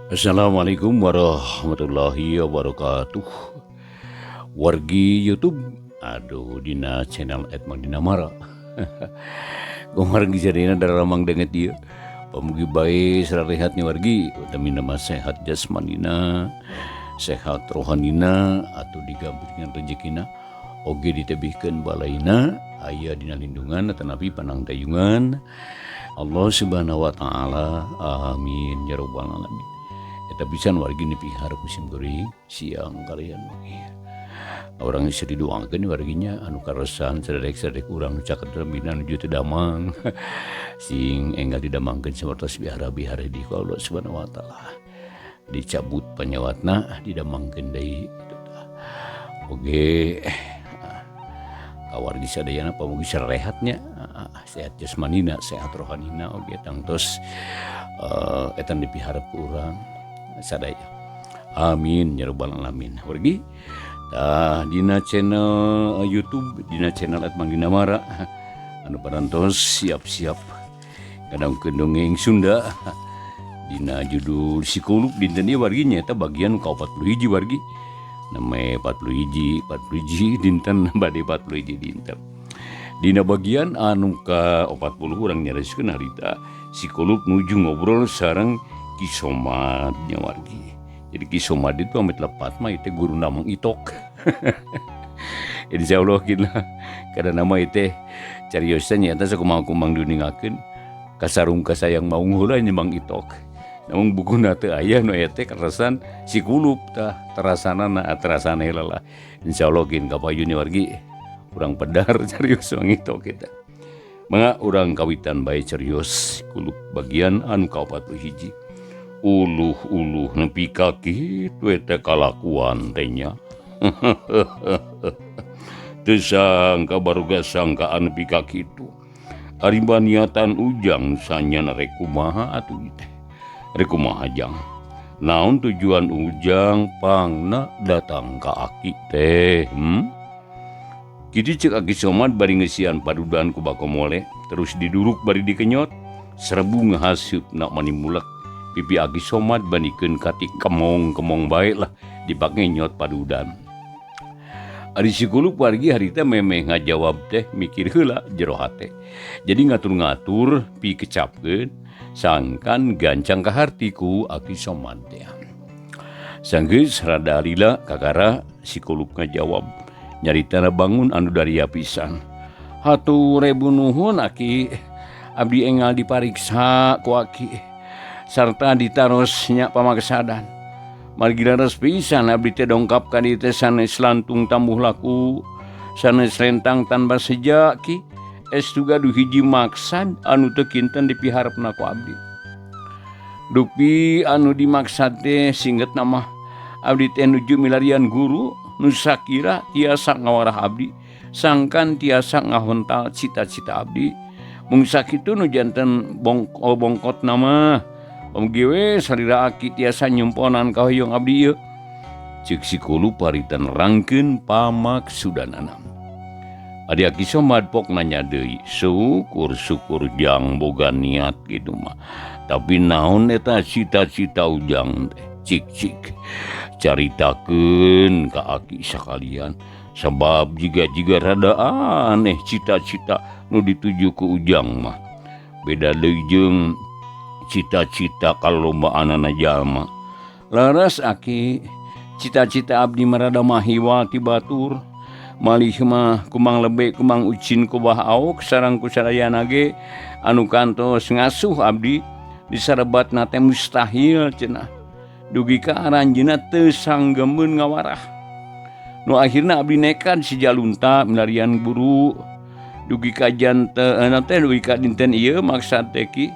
Assalamualaikum warahmatullahi wabarakatuh. Wargi YouTube, aduh dina channel Edmang Dinamara. Kumargi sadayana daramang danget ieu. Pamugi bae sararehat nya wargi, utamina mah sehat jasmanina, sehat rohanina atau digampilkeun rezekina, oge ditebihkeun balaina, aya dina lindungan atanapi panangtayungan Allah Subhanahu wa taala. Amin ya rabbal alamin. Eta pisan wargi dipiharep musim kuring siang kalian wengi. Urang bisa didoakeun warginya anu karesan saderek-saderek urang nu caket bina nuju teu damang sing enggal didamangkeun sapertos bihara-bihara di ku Allah Subhanahu wa taala. Dicabut panyawatna didamangkeun deui kitu tah. Oge ka wargi sadayana pamugi sarehat nya, sehat jasmanina, sehat rohanina oge tangtos eta dipiharep ku urang sadaya. Amin ya rabbal alamin. Wargi tah dina channel YouTube, dina channel Edmang Dinamara anu parantos siap-siap ngadangukeun dongeng Sunda dina judul Si Kulub dinten ieu wargi nyaeta bagian ka 41 wargi. Name 41, 41 dinten bade 41 dinten. Dina bagian anu ka 40 urang nyarioskeun harita Si Kulub nuju ngobrol sareng Ki Somad nya wargi. Jadi Ki Somad itu amit lepat mah itu guru Mang Itok. Insya Allah kita karena nama itu cariosna nyaeta sakumaha-kumaha diuningakeun kasarung kasayang maung heula nya Mang Itok. Namun bukuna teu aya nu aya teh karasan Si Kulub tah terasanana terasana heula lah. Insya Allah kin kapayun nya wargi urang pedar carios Mang Itok kita. Mangga urang kawitan bae carios Kulub bagian anu ka 41. Uluh-uluh nepi ka kitu eta kalakuan teh nya. Teu sangka baruga sangkaan nepi ka kitu. Ari niatan Ujang sanyana rek kumaha atuh ieu teh. Rek kumaha Jang? Naon tujuan Ujang pangna datang ka aki teh? Kitu ceuk Aki Somad bari ngeusian padudan ku bakomole terus diduruk bari dikenyot serbu ngahaseupna manimulek pipi Aki Somad bandikeun katik kemong-kemong bae lah dipake nyot padudan. Ari Si Kulub wargi harita memeh ngajawab teh mikir heula jero hate. Jadi ngatur-ngatur pi kecapkeun sangkan gancang kaharti ku Aki Somad teh. Sanggeus rada lila kakara Si Kulub ngajawab nyaritana bangun anu daria pisan. Hatur rebu nuhun Aki, abdi enggal dipariksa ku Aki sarta ditaros nya pamaksadan. Margi leres pisan abdi teh dongkap ka dieu teh sanes lantung tambuh laku, sanes rentang tanpa seja Ki. Estu gaduh hiji maksad anu teu kinten dipiharepna ku abdi. Dupi anu dimaksad teh singgetna mah abdi teh nuju milarian guru nu sakira tiasa ngawarah abdi, sangkan tiasa ngahontal cita-cita abdi. Mung sakitu nu janten bongkotna mah. Pamugi we salira Aki tiasa nyumponan kahoyong abdi ieu. Ceuk Si Kulub harita nerangkeun pamaksudanana. Ari Aki Somad pok nanya deui, syukur-syukur Jang boga niat kitu mah. Tapi naon eta cita-cita Ujang teh? Cik-cik caritakeun ka Aki sakalian. Sabab jiga-jiga rada aneh cita-cita nu dituju ku Ujang mah. Beda deui jeung cita-cita kalombaanana jalma. Laras Aki, cita-cita abdi mah rada mahiwal ti batur. Malih mah kumang lebe kumang ucin ku Bah Aok sareng ku sadayana ge anu kantos ngasuh abdi disarebatna teh mustahil cenah. Dugi ka aranjeunna teu sanggemeun ngawarah. Nu akhirna abdi nekat si jalunta milarian guru dugi ka janten teh dugi ka dinten ieu maksad teh Ki.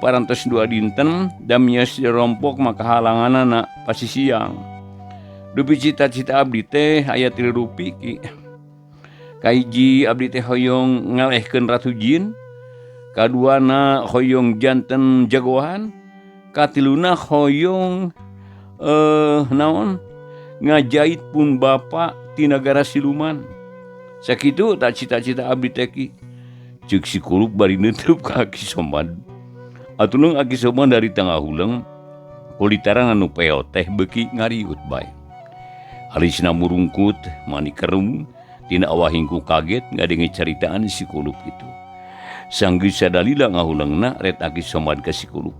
Parantos 2 dinten damios rompok maka halanganana pasti siang. Dupi cita-cita abdi teh aya 3 rupi Ki. Kahiji abdi teh hoyong ngalehkeun Ratu Jin, kaduana hoyong janten jagoan, katiluna hoyong naon ngajait pun bapa ti nagara siluman. Sakitu tak cita-cita abdi teh Ki. Ceuk Si Kulub bari neunteup ka Aki Somad. Atuh leung Aki Somad dari tangah huleng Kulitaran anu peot teh beuki ngariut bae. Alisna murungkut mani kerung tina awahingku kaget ngadenge caritaan si Kulup itu. Sanggeus sadalila ngahulengna ret Aki Somad ka si Kulup.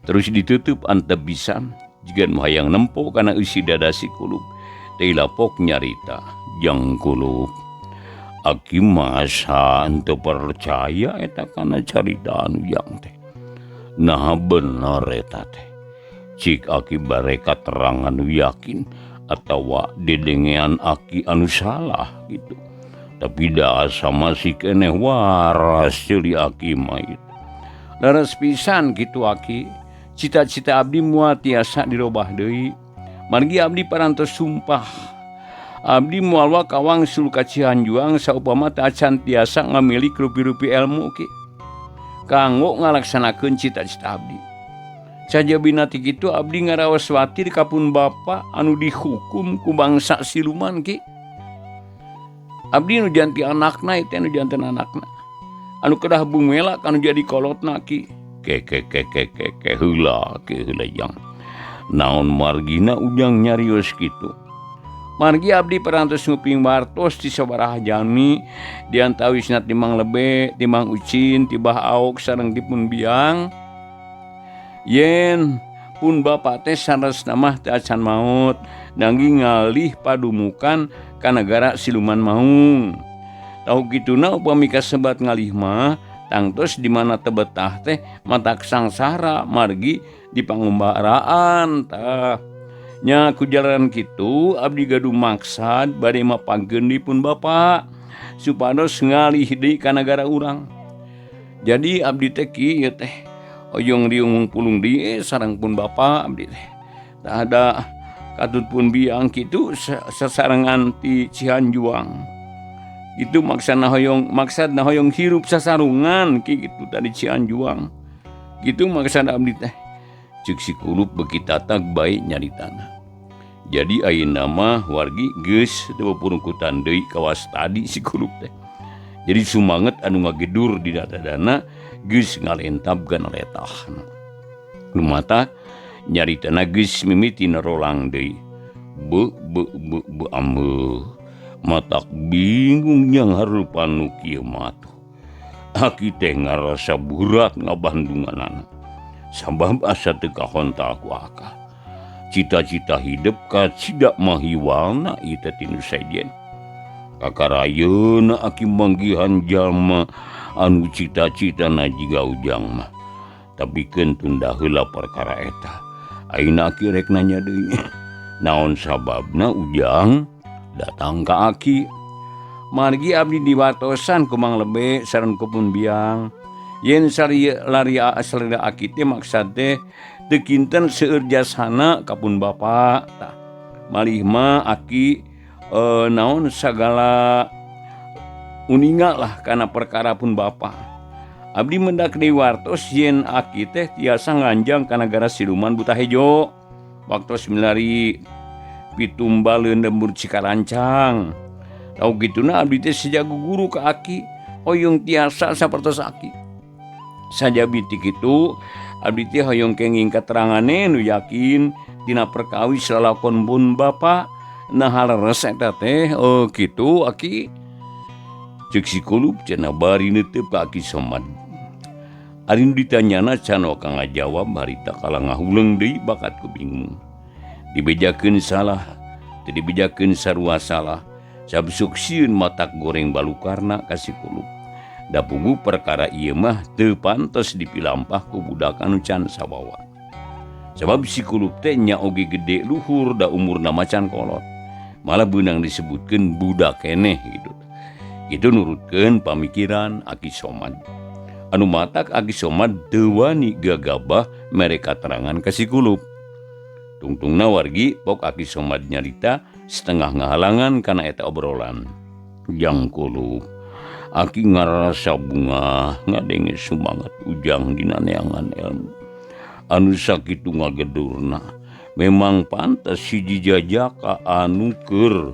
Terus ditutup antep pisan jigan hayang nempo kana eusi dada si Kulup. Teu lapok nyarita jang Kulup. Aki masa henteu percaya eta kana caritaan ujang teh. Nah bener eta teh. Cik aki bare katerangan yakin atawa dedengean aki anu salah gitu. Tapi da asa masih keneh waras ceuli aki mah itu. Leres pisan kitu aki. Cita-cita abdi moal tiasa dirobah deui. Margi abdi parantos sumpah. Abdi moal waka wangsul ka Cihanjuang saupama teu acan tiasa ngamilik rupi-rupi ilmu ki. Kanggo ngalaksanakeun cita-cita abdi. Sajabina ti kitu abdi ngaraos watir ka pun bapa anu dihukum ku bangsa siluman ki. Abdi nu janti anakna teh nu janten anakna. Anu kedah bungela kanu jadi kolotna ki. Ke ke ke ke ke ke heula ke heula jang. Naon margina ujang nyarios kitu. Margi abdi parantos nguping wartos di sabaraha jalmi diantawisna ti Mang Lebe, ti Mang Ucin, ti Bah Aok sareng ti pun biang. Yen pun bapa teh sanesna mah teu acan maot, nanging ngalih padumukan ka nagara siluman maung. Tahu kituna upami kasebat ngalih mah tangtos di mana teu betah teh matak sangsara margi di pangumbaraan tah. Nya ku jalaran kitu abdi gaduh maksad bade mapangkeun deui pun bapa supados ngalih deui ka nagara urang. Jadi abdi teh ki ieu teh hoyong riung pulung deui sareng pun bapa abdi teh. Tah ada katut pun biang kitu sasarengan ti Cihanjuang. Itu maksadna hoyong hirup sasarungan ki kitu tadi Cihanjuang. Kitu maksad abdi teh. Ceuk si Kulup beuki tatag bae nyaritana. Jadi ayeuna mah wargi geus teu purungkutan deui kawas tadi si Kulup teh. Jadi sumanget anu ngagedur di dadana geus ngalentab kana letahna. Lumata nyaritana geus mimiti nerolang deui. Be be be be ameuh. Matak bingung yang harupan nu kieu mah tuh. Aki teh ngarasa berat ngabandunganana. Sabab asa teu kahontal ku akal. Cita-cita hidup kacida mahiwalna ieu teh tinu sejen. Kakarayeuna aki manggihan jalma anu cita-citana jiga ujang mah. Tapi keun tunda heula perkara eta. Ayeuna aki rek nanya deui. Naon sababna ujang datang ka aki? Margi abdi diwartosan ku Mang Lebe sareng ku pun biang. Yen sari lari salira aki teh maksad teh teu kinten seueur jasana ka pun bapa tah. Malih mah aki naon sagala uninga lah kana perkara pun bapa. Abdi mendak deui wartos yen aki teh tiasa nganjang ka nagara siluman Buta Hejo. Waktos milari pitumbaleun lembur Cikarancang. Tau kituna abdi teh sejago guru ka aki, hoyong tiasa sapertos aki. Sajabi ti kitu abdi teh hoyong kenging katerangane nu yakin tina perkawis lalakon pun bapa. Nah leres eta teh oh kitu aki. Ceuk si Kulup cenah bari neuteub ka Aki Somad. Ari nu ditanyana can waka ngajawab harita kala ngahuleung deui bakat ku bingung. Dibejakeun salah, teu dibejakeun sarua salah. Sabsuk sieun matak goreng balukarna ka si Kulup. Da puguh perkara ieu mah teu pantes dipilampah ku budak anu can sawawa. Sabab si Kulup teh nya oge gede luhur da umurna macan kolot. Malah beunang disebutkeun budak keneh gitu. Itu nurutkeun pamikiran Aki Somad. Anu matak Aki Somad teu wani gagabah mere katerangan ka si Kulup. Tungtungna wargi pok Aki Somad nyarita setengah ngahalangan kana eta obrolan. Jang Kulup, aki ngarasa bungah ngadenge sumangat ujang dina neangan ilmu. Anu sakitu ngagedurna memang pantes hiji jajaka anu keur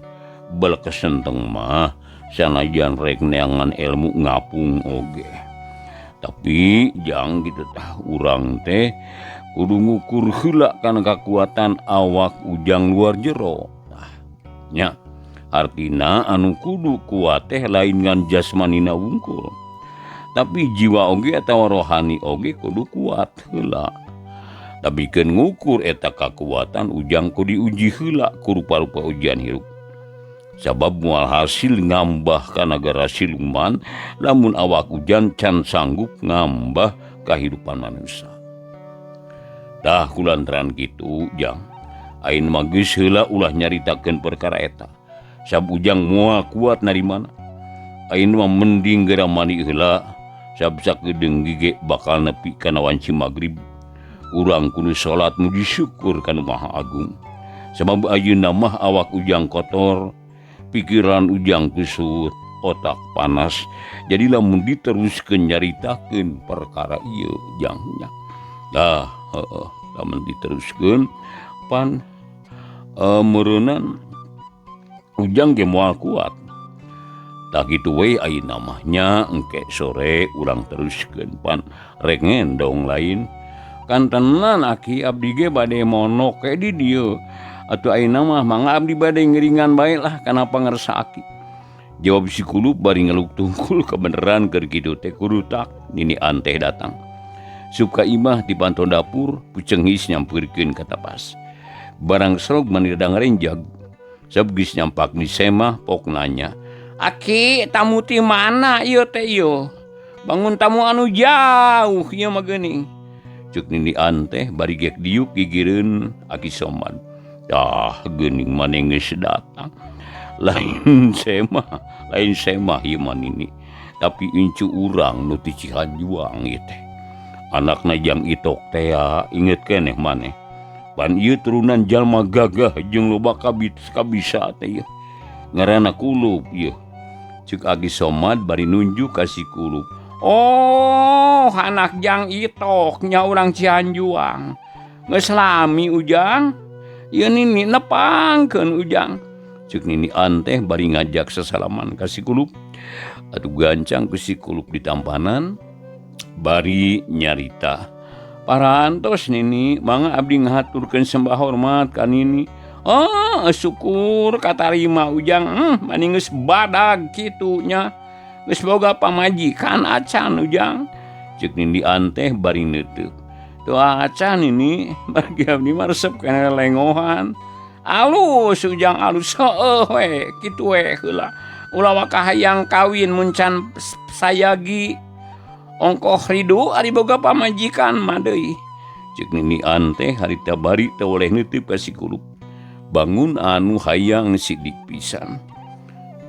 balakesenteng mah sanajan rek neangan ilmu ngapung oge. Tapi jang gitu tah urang teh Kudu ngukur heula kana kakuatan awak Ujang luar jero. Tah nya artina anu kudu kuat teh lain ngan jasmanina wungkul, tapi jiwa oge atawa rohani oge kudu kuat heula. Tapi keun ngukur eta kakuatan Ujang kudu diuji heula ku rupa-rupa ujian hirup. Sabab moal hasil ngambah ka nagara siluman lamun awak Ujang can sanggup ngambah kahirupan manusia. Tah kulantaran kitu Jang, ayeuna mah geus heula ulah nyaritakeun perkara eta. Sab Ujang moal kuat narimana. Ayeuna mah mending geura mandi heula, sab sakedeung gige bakal nepi kana wanci magrib. Urang kudu salat muji syukur ka Nu Maha Agung. Sabab ayeuna mah awak Ujang kotor, pikiran Ujang kusut, otak panas. Jadi lamun diteruskeun nyaritakeun perkara ieu Jang nya. Tah heueuh lamun diteruskeun pan meureunan Ujang ge moal kuat. Tah kitu we ayeuna mah nya engke sore urang teruskeun pan rek ngendong lain. Kantenan aki abdi ge bade monok we di dieu. Atuh ayeuna mah mangga abdi bade ngiringan bae lah kana pangersa aki. Jawab si Kulup bari ngeluk tungkul kebeneran keur kitu teh kurutak Nini Anteh datang. Suka imah di panto dapur pucengis nyampeurkeun ka tapas. Barang serog mani dadang renjag. Sab geus nyampak di semah pok nanya, "Aki, tamu ti mana ieu teh ieu? Bangun tamu anu jauh ieu mah geuning." Cuk Nini Anteh bari gek diuk gigireun Aki Somad. Tah geuning maneh geus datang. Lain semah, lain semah ieu mah Nini. Tapi incu urang nu ti Cihanjuang ieu teh. Anakna Jang Itok tea inget keneh maneh. Pan ieu turunan jalma gagah jeung loba kabisa teh ieu. Ngaranna Kulup ieu. Cuk Aki Somad bari nunjuk ka si Kulup. Oh, anak Jang Itok nya urang Cihanjuang. Geus lami Ujang. Ieu Nini nepangkeun Ujang. Cuk Nini Anteh bari ngajak sasalaman ka si Kulup. Atuh gancang ku si Kulup ditampanan bari nyarita. Parantos Nini, mangga abdi ngahaturkeun sembah hormat ka Nini. Oh, syukur katarima Ujang. Mani geus badag kitu nya. Geus boga pamajikan acan Ujang. Cek Nini Anteh bari neuteuk. Tuh acan ini bagi abdi mah resep kana lengohan. Alus Ujang alus heueuh we kitu we heula. Ulah waka hayang kawin mun can sayagi. Ongkoh ridu ari boga pamajikan mah deui. Cek Nini Anteh harita bari teu boleh neuteuk ka si Kulup. Bangun anu hayang sidik pisan.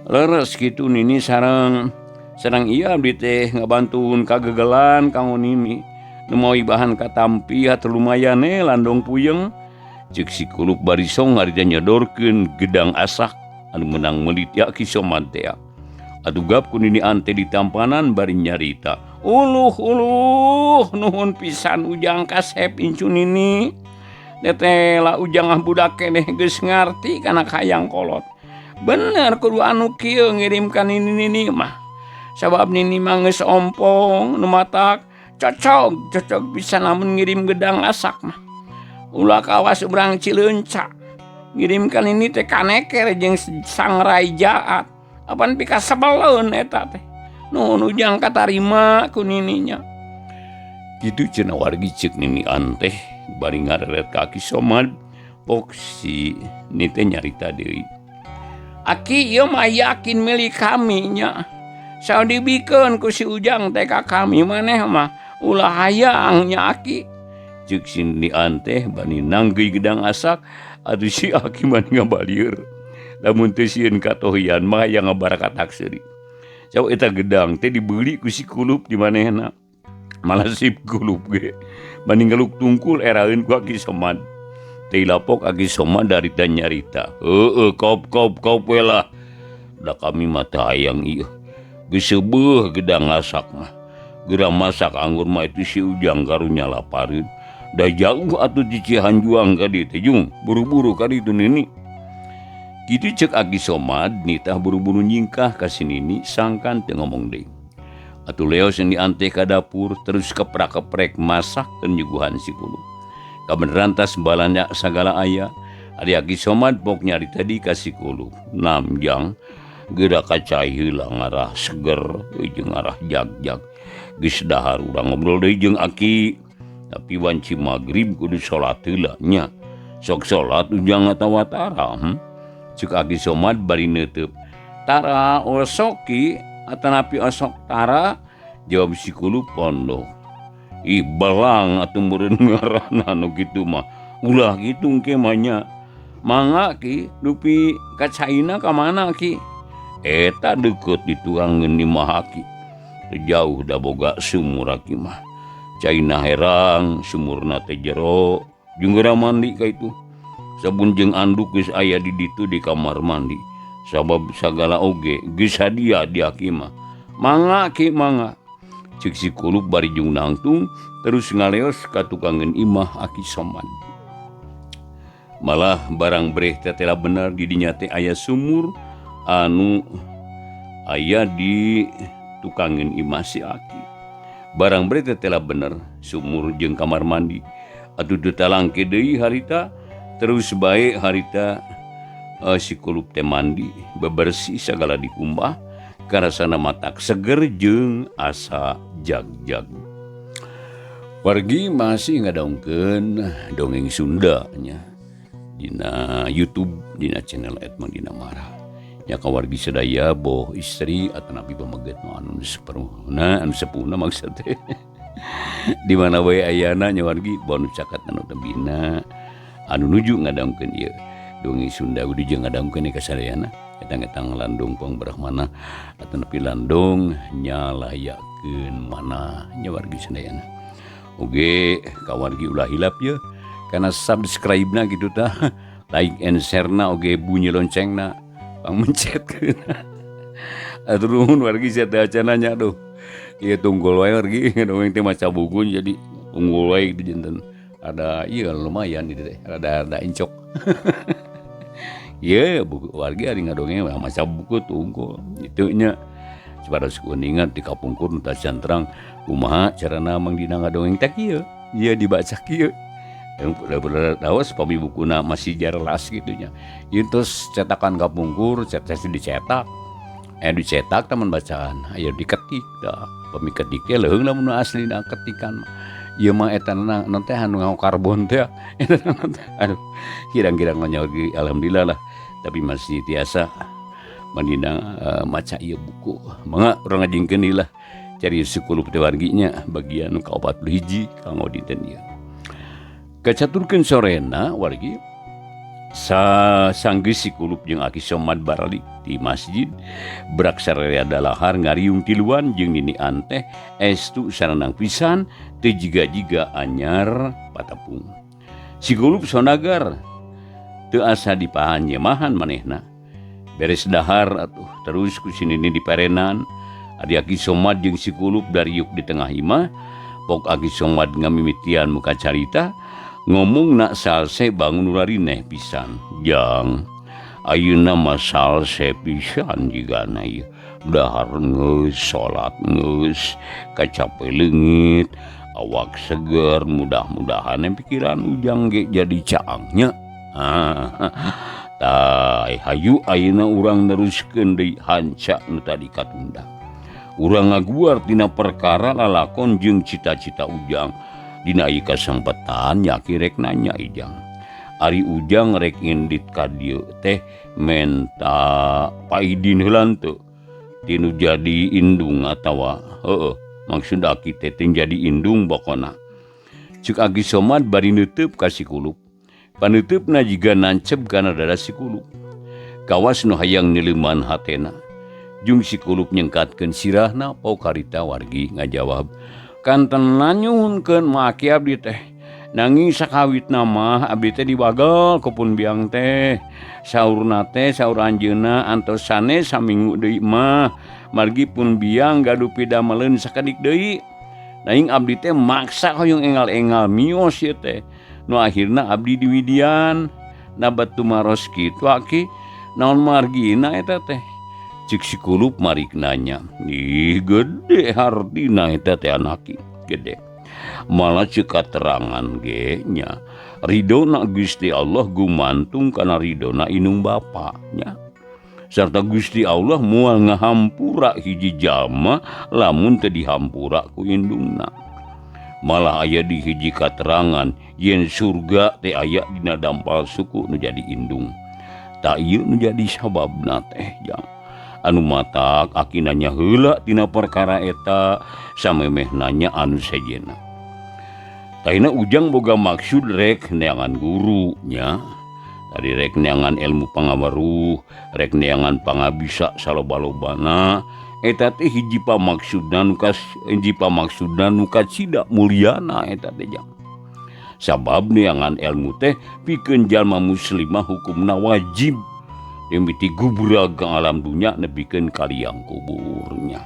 Leres kitu Nini sareng sareng ieu abdi teh ngabantun kagegelan kanggo Nini. Nu mawi bahan katampi hatur lumayan landong puyeng. Cek si Kulup bari song harita nyodorkeun gedang asak anu meunang meuli ti Aki Somad tea. Atuh gap ku Nini Anteh ditampanan bari nyarita. Uluh uluh nuhun pisan Ujang kasep incu Nini. Tetela Ujang ah budak keneh geus ngarti kana hayang kolot. Bener kudu anu kieu ngirimkan Nini Nini mah. Sabab Nini mah geus ompong nu matak cocok cocok pisan lamun ngirim gedang asak mah. Ulah kawas urang Cileunca. Ngirimkan ini teh kaneker jeung sangrai jaat. Apan pikasebeleun eta teh. Nuhun Ujang katarima ku Nininya. Kitu cenah wargi ceuk Nini Anteh bari ngareret ka Aki Somad. Pok si Nini teh nyarita deui. Aki ieu mah yakin milik kami nya. Saha dibikeun ku si Ujang teh ka kami maneh mah ulah hayang nya Aki. Ceuk si Nini Anteh bari nanggeuy gedang asak atuh si Aki mah ngabalieur. Lamun teu sieun katohian mah hayang ngabarakatak seuri. Jauh eta gedang teh dibeli ku si Kulup di manehna. Malah si Kulup ge banding ngeluk tungkul eraeun ku Aki Somad. Teh lapok Aki Somad dari nyarita. Heueuh kop kop kop we lah. Da kami mah teu hayang ieu. Geus seubeuh gedang asak mah. Geura masak anggur mah itu si Ujang karunya lapareun. Da jauh atuh di Cihanjuang ka dieu teh jung, buru-buru ka ditu Nini. Kitu ceuk Aki Somad nitah buru-buru nyingkah ka si Nini sangkan teu ngomong deui. Atuh leos yang dianteh ka dapur terus keprak-keprek masak keur nyuguhan si Kulup. Kabeneran tas balanja sagala aya. Ari Aki Somad pok nyarita di ka si Kulup. Namjang geura kacai heula ngarah seger jeung ngarah jag-jag. Geus dahar urang ngobrol deui jeung Aki. Tapi wanci magrib kudu salat heula nya. Sok salat ujang atawa tara. Cek Aki Somad bari neuteub. Tara osoki atanapi osok tara jawab si Kulup pondok. Ih belang atuh meureun ngaranna nu kitu mah. Ulah kitu engke mah nya. Mangga ki dupi ka caina ka mana ki? Eta deukeut dituangeun di imah Aki. Teu jauh da boga sumur Aki mah. Caina herang, sumurna teh jero, jeung geura mandi ka itu. Sabun jeung anduk geus aya di ditu di kamar mandi. Sabab sagala oge geus sadia di Aki mah. Mangga ki mangga. Cek si Kulup bari jeung nangtung terus ngaleos ka tukangeun imah Aki Somad. Malah barang breh teh tela bener di dinya teh aya sumur anu aya di tukangeun imah si Aki. Barang breh teh tela bener sumur jeung kamar mandi. Atuh teu talangke deui harita terus bae harita si Kulup teh mandi bebersih sagala dikumbah karasana matak seger jeung asa jag-jag. Wargi masih ngadongkeun dongeng Sunda nya dina YouTube dina channel Edmond Dina Mara. Nya ka wargi sadaya boh istri atanapi pameget nu anu sepenuhna anu sepuhna maksud teh. Di mana wae ayana nya wargi boh nu caket anu tebina anu nuju ngadongkeun ieu dongeng Sunda udah jeung ngadongkeun ka sadayana. Etang-etang landung pong brahmana atanapi landung nyalayakeun mana nya wargi sadayana. Oge ka wargi ulah hilap ye kana subscribe-na gitu tah, like and share-na oge bunyi loncengna pangmencetkeun. Atur nuhun wargi sia teh acan nanya aduh. Ieu tunggul wae wargi dongeng teh maca buku jadi tunggul wae gitu janten. Ada ieu lumayan gitu teh, rada-rada incok. Ye buku wargi ari ngadongeng mah maca buku tunggul kitu nya. Supados kuningan di kapungkur nu tacan terang kumaha carana Mang Dina ngadongeng teh kieu. Ieu dibaca kieu. Yang tahu pami bukuna masih jelas gitu nya. Ieu terus cetakan kapungkur, cetak dicetak. Dicetak taman bacaan, aya diketik dah. Pami ketik teh leuheung lamun aslina ketikan mah. Ieu mah eta na non teh anu nganggo karbon teh. Aduh, kirang-kirang mah nyawa alhamdulillah lah. Tapi masih tiasa mandina maca ieu buku. Mangga urang ngajengkeun deui lah. Cari sepuluh teh warginya bagian ka-41 kanggo dinten ieu. Kacaturkeun sorena wargi sa sanggeus si Kulup jeung Aki Somad baralik di masjid brak sararea dalahar ngariung tiluan jeung nini anteh estu saranang pisan teu jiga-jiga anyar patepung. Si Kulup sonagar teu asa dipahanyemahan manehna. Beres dahar atuh terus ku si nini diparenan. Ari Aki Somad jeung si Kulup dariuk di tengah imah. Pok Aki Somad ngamimitian muka carita ngomong nak salse bangun urarineh pisan. Jang ayeuna mah salse pisan jigana ieu. Dahar geus, salat geus, kacape leungit, awak seger, mudah-mudahan pikiran ujang ge jadi caangnya. Tah hayu ayeuna urang neruskeun deui hanca nu tadi katunda. Urang ngaguar tina perkara lalakon jeung cita-cita ujang. Dina ieu kasempatan nyaki rek nanya ijang. Ari ujang rek indit ka dieu teh menta paidin heula teu tinu jadi indung atawa heueuh maksud aki teh teu jadi indung pokona. Ceuk Aki Somad bari neuteub ka si Kulup. Panuteupna jiga nancep kana dada si Kulup. Kawas nu hayang nileuman hatena. Jeung si Kulup nyengkatkeun sirahna pok harita wargi ngajawab. Kantenan nyuhunkeun mah aki abdi teh. Nanging sakawitna mah abdi teh dibagel ku pun biang teh. Saurna teh saur anjeunna antos sanes saminggu deui mah. Margi pun biang gaduh pidameleun sakedik deui. Nanging abdi teh maksa hoyong engal-engal mios ieu teh. Nu akhirna abdi diwidian. Nabat tumaros kitu aki. Naon margina eta teh? Cik si Kulup marik nanya. Ih gede hartina eta teh anaki gede. Malah ceuk katerangan ge nya ridona Gusti Allah gumantung kana ridona indung bapa nya. Sarta Gusti Allah moal ngahampura hiji jalma lamun teu dihampura ku indungna. Malah aya di hiji katerangan yen surga teh aya dina dampal suku nu jadi indung. Tak ieu nu jadi sababna teh jang. Anu matak aki nanya heula tina perkara eta samemeh nanya anu sejenna. Taina Ujang boga maksud rek neangan guru nya. Tadi rek neangan ilmu pangaweruh, rek neangan pangabisa saloba-lobana, eta teh hiji pamaksudna nu kas hiji pamaksudna nu kacida mulyana eta teh jang. Sabab neangan ilmu teh pikeun jalma muslimah hukumna wajib. Mimiti gubrag ka alam dunya nepikeun ka liang kuburnya.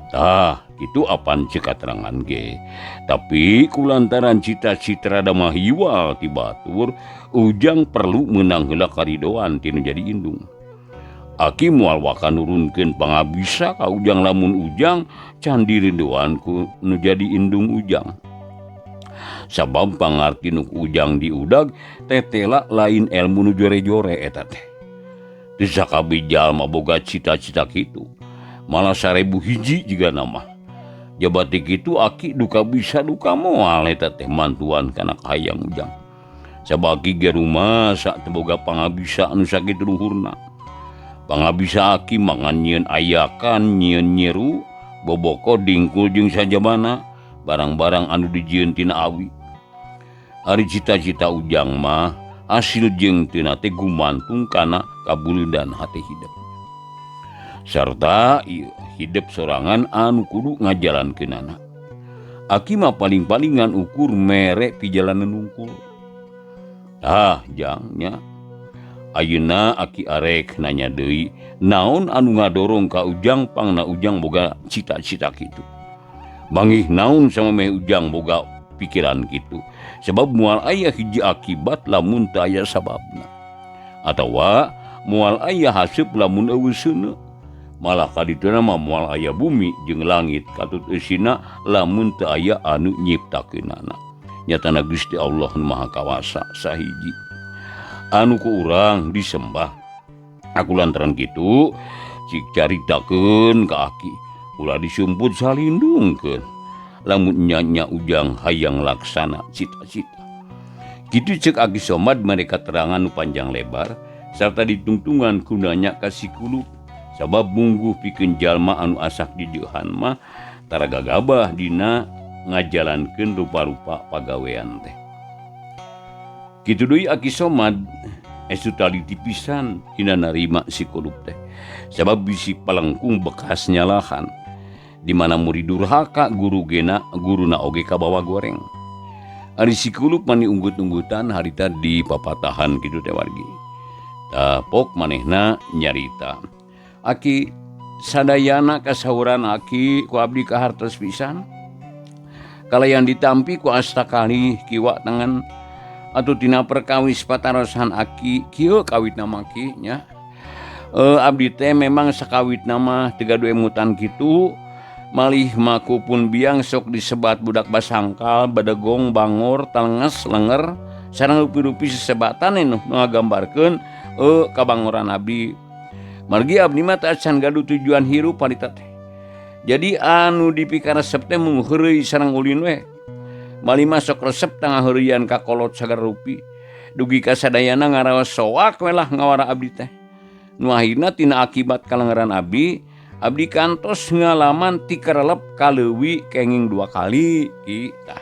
Tah, kitu apan ceuk katerangan ge. Tapi kulantaran cita-cita rada mahiwal ti batur, Ujang perlu meunang heula karidoan ti nu jadi indung. Aki moal waka nurunkeun pangabisa ka Ujang lamun Ujang can dirinduan ku nu jadi indung Ujang. Sabab pangarti nu ku Ujang diudag tetela lain ilmu nu jore-jore eta teh. Teu sakabeh jalma boga cita-cita kitu. Malah 1000 hiji jiga nama. Jabati kitu aki duka bisa duka moal eta teh mantuan kana kahayang Ujang. Sabab aki ge rumasa teu boga pangabisa anu sakitu luhurna. Pangabisa aki mah ngan nyieun ayakan, nyieun nyiru, boboko dingkul jeung sajabana, barang-barang anu dijieun tina awi. Ari cita-cita Ujang mah hasil jeung tina teh gumantung kana kabuludan hate hidep. Sarta ieu hidep sorangan anu kudu ngajalankeunana. Aki mah paling-palingan ukur mere pijalanan nungkul. Tah jang nya. Ayeuna aki arek nanya deui, naon anu ngadorong ka Ujang pangna Ujang boga cita-cita kitu. Mangih naon samemeh Ujang boga pikiran kitu. Sebab moal aya hiji akibat lamun teu aya sababna. Atawa moal aya haseup lamun eueuh seuneu. Malah kadituna mah moal aya bumi jeung langit katut eusina lamun teu aya anu nyiptakeunana. Nyatana Gusti Allah nu Maha Kawasa sahiji. Anu ku urang disembah. Aku lantaran kitu cik caritakeun ka aki ulah disumput salindungkeun. Lamun nya-nya Ujang hayang laksana cita-cita. Kitu ceuk Aki Somad mereka terangan nu panjang lebar sarta ditungtungan ku nanya ka si Kulup. Sabab mungguh pikeun jalma anu asak dijeuhan mah tara gagabah dina ngajalankeun rupa-rupa pagawean teh. Kitu deui Aki Somad estu taliti pisan dina narima si Kulup teh. Sabab bisi palengkung bekas nyalahan. Di mana murid durhaka guru gena guruna oge kabawa goreng. Ari si Kulup mani unggut-unggutan harita di papatahan kitu teh wargi. Tah pok manehna nyarita. Aki sadayana kasauran aki ku abdi kahartos pisan. Kalayan ditampi ku asta kalih kiwa tengen atuh tina perkawis patarosan aki kieu kawitna maki nya. Abdi teh memang sakawitna mah teu gaduh emutan kitu. Malih maku pun biang sok disebat budak basangkal, badegong, bangor, talenges, lenger, sareng rupi-rupi sesebatan nu ngagambarkeun kabangoran abdi. Margi abdi mah teu acan gaduh tujuan hirup harita teh. Jadi anu dipikaresep teh mung heureuy sareng ulin we. Malih mah sok resep tangah heureuyan ka kolot sagala rupi. Dugi ka sadayana ngaraos soak we lah ngawara abdi teh. Nu akhirna tina akibat kalengeran abdi, abdi kantos ngalaman tikerelep kaleuwi kenging 2 kali ki tah.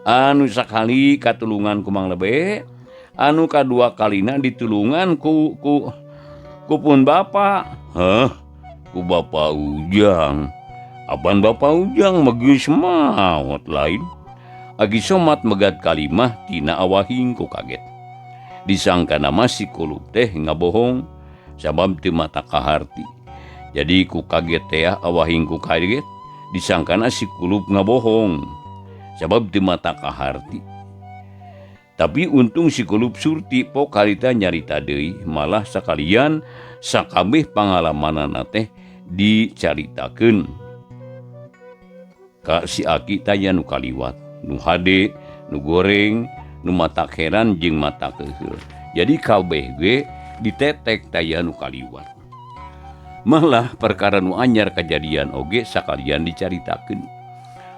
Anu sakali katulungan ku Mang Lebe, anu kadua kalina ditulungan ku pun bapa. Heh, ku bapa Ujang. Apan bapa Ujang geus maot lain. Aki Somad megat kalimah tina awahing ku kaget. Disangkana mah si Kulup teh ngabohong sabab teu mata kaharti. Jadi ku kaget teh awahing ku kaget disangkana si Kulup ngabohong sabab teu mata kaharti. Tapi untung si Kulup surti pok harita nyarita deui malah sakalian sakabeh pangalamanana teh dicaritakeun. Ka si aki taya nu kaliwat, nu hade, nu goreng, nu matak heran jeung mata keuheul. Jadi kabeh ge ditetek taya nu kaliwat. Malah perkara nu anyar kajadian oge sakalian dicaritakeun.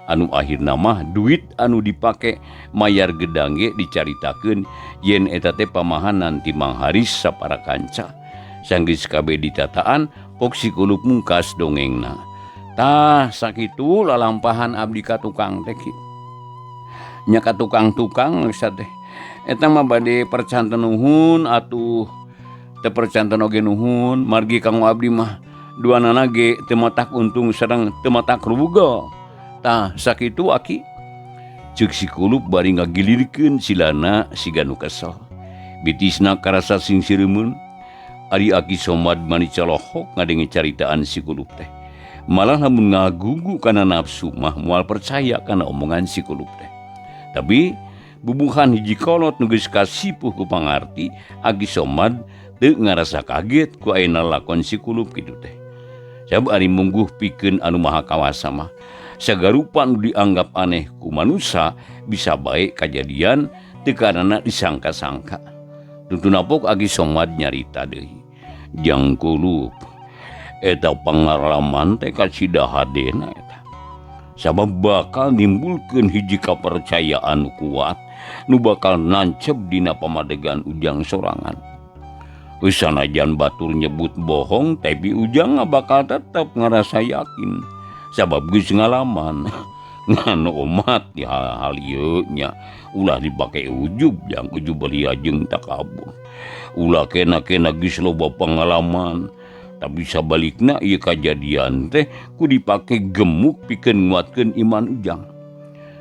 Anu akhirna mah duit anu dipake mayar gedang ge dicaritakeun yen eta teh pamahanan ti Mang Haris sapara kanca. Sanggeus kabeh ditataan pok si Kulup mungkas dongengna. Tah sakitu lalampahan abdi ka tukang teh ki. Nya ka tukang-tukang teh. Eta mah bade percanten nuhun atuh teu percanten oge nuhun margi kanggo abdi mah duanana ge teu matak untung sareng teu matak rubuga. Tah sakitu aki. Ceuk si Kulup bari ngagilirkeun silana siga nu kesel. Bitisna karasa sing sireumeun. Ari Aki Somad mani colohok ngadenge caritaan si Kulup teh. Malah lamun ngagugu kana nafsu mah moal percaya kana omongan si Kulup teh. Tapi bubuhan hiji kolot nu geus kasipuh ku pangarti, Aki Somad teu ngarasa kaget ku ayeuna lakon si Kulup kitu teh. Sabab ari mungguh pikeun anu maha kawasa mah sagarupa nu dianggap aneh ku manusa bisa bae kajadian teu karana disangka-sangka. Tungtuna pok Aki Somad nyarita deui. Jang Kulup eta pangalaman teh kasida hadena eta. Sabab bakal nimbulkeun hiji kapercayaan kuat nu bakal nancep dina pamadegan Ujang sorangan. Geus sanajan batur nyebut bohong tapi Ujang bakal tetep ngarasa yakin sabab geus ngalaman. Ngan omat di hal-hal ieu nya ulah dipake ujub jang ujub belia jeung takabur. Ulah kena-kena geus loba pengalaman tapi sabalikna ieu kajadian teh ku dipake gemuk pikeun nguatkeun iman Ujang.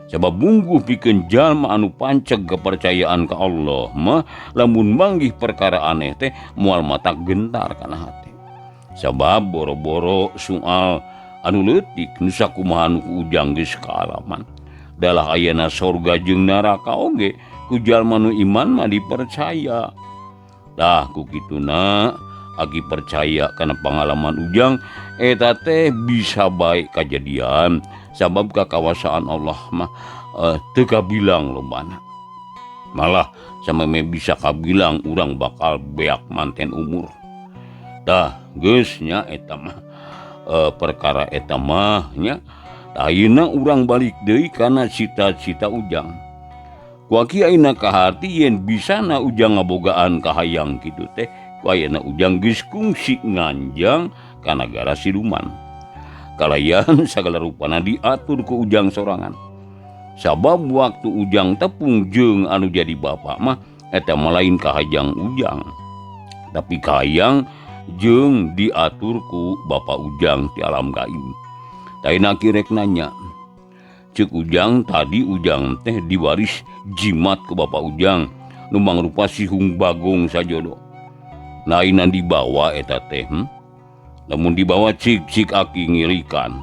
Sabab mungguh pikeun jalma anu panceg kepercayaan ka Allah mah lamun manggih perkara aneh teh moal matak gentar kana hate. Sabab boro-boro soal anu leutik nu sakumaha nu ku Ujang geus kaalaman. Dalah ayana sorga jeung neraka oge ku jalma nu iman mah dipercaya. Tah ku kituna Aki percaya kana pangalaman Ujang eta teh bisa bae kajadian sabab kakawasaan Allah mah teu kabilang lobana. Malah sameme bisa kabilang urang bakal beak manten umur. Tah geus nya eta mah perkara eta mah nya. Ayeuna urang balik deui kana cita-cita Ujang. Ku Aki ayeuna kaharti yen bisana Ujang ngabogaan kahayang kitu teh ku ayeuna Ujang geus kungsi nganjang ka nagara siluman. Kalayan sagala rupana diatur ku Ujang sorangan. Sabab waktu Ujang tepung jeung anu jadi bapak mah eta mah lain kahayang Ujang. Tapi kahayang jeung diatur ku bapak Ujang ti alam gaib. Taina kirek nanya. Ceuk Ujang tadi Ujang teh diwaris jimat ku bapak Ujang nu mangrupa sihung bagong sajodo. Lainan dibawa eta teh, Lamun dibawa cik-cik Aki ngirikan.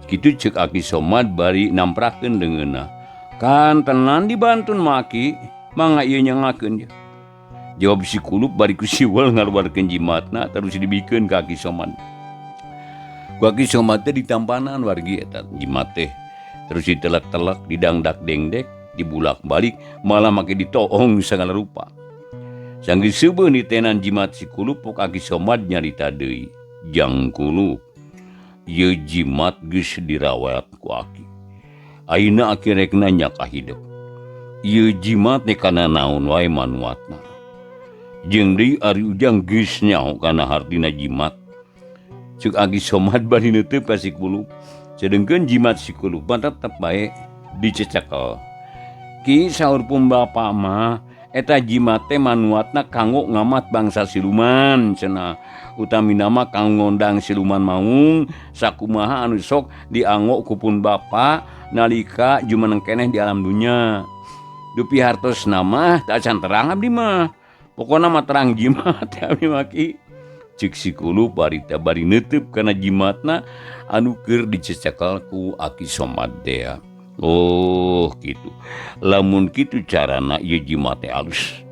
Kitu ceuk Aki Somad bari namprakeun leungeunna. Kan tenan dibantun maki, mangga ieu nyangakeun dia. Jawab si Kulup bari ku siwel ngaluarkeun jimatna terus dibikeun ka Aki Somad. Ku Aki Somad teh ditampanan wargi eta jimat teh. Terus ditelek-telek, didangdak dengdek, dibulak-balik, malah make ditoong sagala rupa. Sanggeus seubeuh nitenan jimat si Kulup pok Aki Somad nyarita deui. Jang Kulup, ieu jimat geus dirawat ku Aki. Ayeuna Aki rek nanya ka hidep. Ieu jimat teh kana naon wae manuatna. Jeung deui ari Ujang geus nyaho kana hartina jimat. Ceuk Aki Somad bari neuteub ka si Kulup. Sedengkeun jimat si Kulup mah tetep bae dicecekel. Ki saur pun bapa mah eta jimat teh manuatna kanggo ngamat bangsa siluman cenah. Utamina mah kanggo ngondang siluman maung sakumaha anu sok dianggo ku pun bapa nalika jumeneng keneh di alam dunya. Dupi hartosna mah teu acan terang abdi mah. Pokona mah terang jimat abdi mah ki. Ceuk si Kulup bari teh bari neuteub kana jimatna anu keur dicecekel ku Aki Somad teh. Oh kitu. Lamun kitu carana ieu jimat teh alus.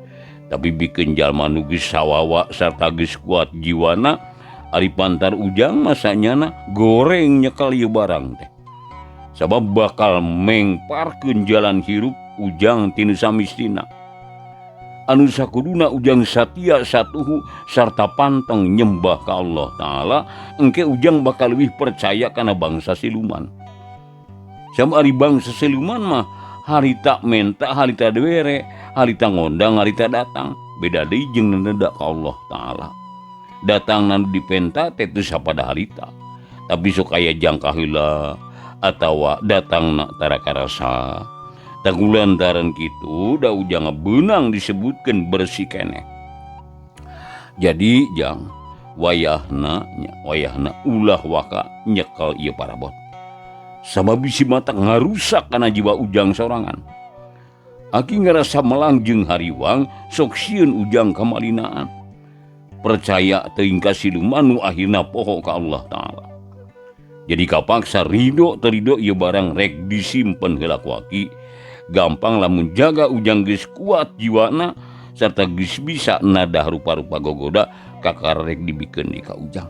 Tapi bikeun jalma nu geus sawawa sarta geus kuat jiwana ari pantar Ujang mah sanyana goreng nyekel ieu barang teh. Sabab bakal mengparkeun jalan hirup Ujang tinu samistina. Anu sakuduna Ujang satia satuhu sarta panteng nyembah ka Allah Ta'ala, engke Ujang bakal leuwih percaya kana bangsa siluman. Sabab ari bangsa siluman mah harita menta, harita dewere, harita ngondang, harita datang. Beda deui jeung nenedak ka Allah Ta'ala. Datang nu dipenta teh teu sapada harita. Tapi sok aya jangka heula atawa datang na tara karasa. Tagulantaran kitu da Ujang beunang disebutkeun bersih keneh. Jadi jang wayahna nya wayahna ulah waka nyekel ieu parabot. Sabab bisi mata ngarusak kana jiwa Ujang sorangan. Aki ngarasa melang jeung hariwang sok sieun Ujang kamalinaan. Percaya teuing ka siluman nu akhirna poho ka Allah Ta'ala. Jadi kapaksa ridho terido ieu barang rek disimpen heula ku aki. Gampang lamun jaga Ujang geus kuat jiwana serta geus bisa nadah rupa-rupa gogoda kakara rek dibikeun di ka Ujang.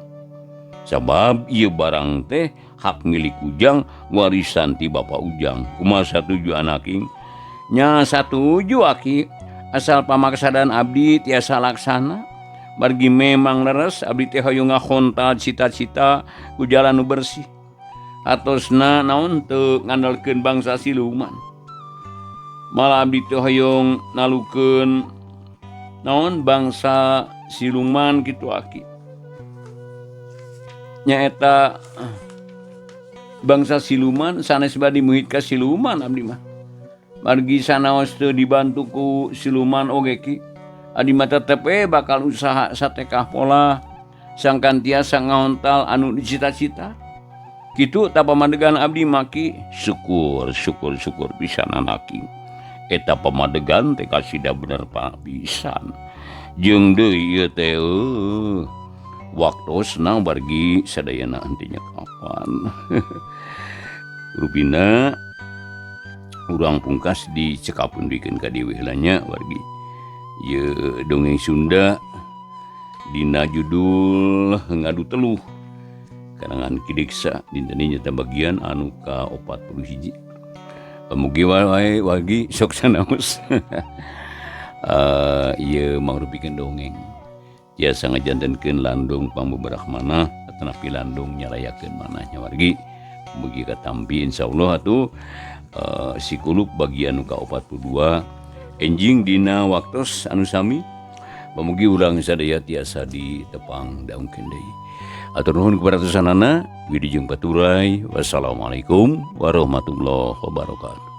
Sabab ieu barang teh hak milik Ujang warisan ti Bapa Ujang. Kumaha satuju anaking? Nya satuju aki, asal pamaksadan abdi tiasa laksana. Margi memang leres abdi teh hoyong ngahontal cita-cita ku jalan nu bersih. Atosna naon teu ngandalkeun bangsa siluman. Malah abdi teh hoyong nalukeun naon bangsa siluman kitu aki. Nyaeta bangsa siluman sanes bade muhit ka siluman abdi mah. Margi sanaos teu dibantu ku siluman oge ki. Adi mah tetep we bakal usaha satekah pola sangkan tiasa ngahontal anu dicita-cita. Kitu tah pamadegan abdi maki syukur syukur syukur pisan anaki. Eta pamadegan teh kasida bener pisan. Jeung deui ieu teh waktosna wargi sadayana henteu kapan. Rupina urang pungkas dicekapun dikeun ka dieu heula nya wargi. Ieu dongeng Sunda dina judul Ngadu Teluh karangan Ki Deksa dinten ieu nyata bagian anu ka 41. Mugi wae wargi sok sanaos. Ieu mangrupikeun dongeng tiasa ngajantenkeun landung pangbeberak manah atanapi landung nyalayakeun manahnya wargi. Mugi katampi insyaallah atuh si kulub bagian nu ka 42 enjing dina waktos anu sami. Pamugi urang sadaya tiasa ditepang daungkeun deui. Atur nuhun kepada sanana, Widi jeung Paturai. Wassalamualaikum warahmatullahi wabarakatuh.